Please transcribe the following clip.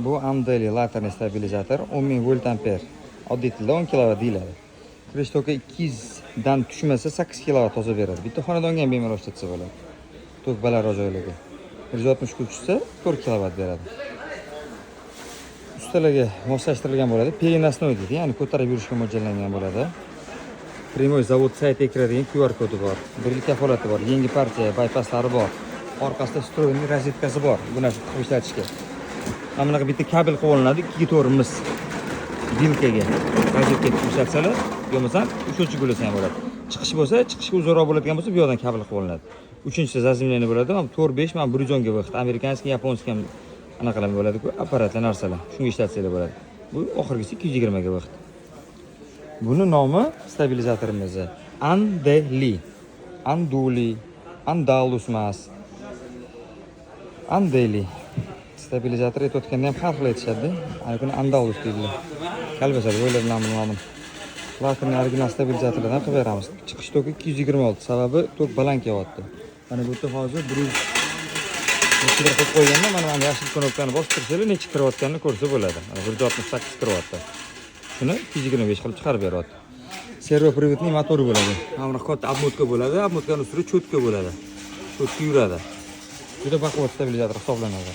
Bu Andeli латерный stabilizator, 10 ming volt amper. Oddiy tilda 10 kilovat deyiladi. Kirish toki 200 dan tushmasa, 8 kilovat toza beradi. Bitta xonadonga ham bemalol ishlatsa bo'ladi. Tok balandroq joylarga. 160 ga tushsa, 4 kilovat beradi. Ustalarga moslashtirilgan bo'ladi. Переносной deydi, ya'ni ko'tarib yurishga mo'ljallangan bo'ladi. Прямой zavod saytiga kiradigan QR kodi bor. Bir yil kafolati bor. Yangi partiya bypaslari bor. Orqasida встроенный rozetkasi bor. Bu narsa tiqib ishlatishga. Mana bunaqa bitta kabel qilib olinadi, 2 to'g'ri mis vilkaga rozetka tiqib ishlatsalar, bo'lmasam uchuvchi bo'lsa ham bo'ladi. Chiqish bo'lsa, chiqishga uzunroq bo'ladigan bo'lsa, bu yoqdan kabel qilib olinadi. Uchinchisi заземление bo'ladi. Mana 4 5, mana 110 ga выход. Американский, японский ham anaqalar bo'ladi-ku, apparatlar, narsalar. Shunga ishlatsanglar bo'ladi. Bu oxirgisi 220 ga выход. Buni nomi, stabilizatorimizni, Andeli. Anduli, Andalus emas. Andeli. Stabilizator aytayotganda ham har xil aytishadi. Ana kuni Andalus deydilar. Kalbasa deb o'ylab bilmadim. Латерный original stabilizatorlardan qilib beramiz. Chiqish toki 226, sababi tok baland kelyapti. Mana bu yerda hozir 100 nechidir qo'yib qo'yganda, mana yashil knopkani bosib tursanglar, necha kirayotganini ko'rsa bo'ladi. Mana 168 kiryapti. Shuni 225 qilib chiqarib beryapti. Сервоприводный motori bo'ladi. Mana bunaqa katta обмотка bo'ladi. Обмотка ni ustida cho'tka bo'ladi. Cho'tka yuradi. Juda baquvvat stabilizator hisoblanadi.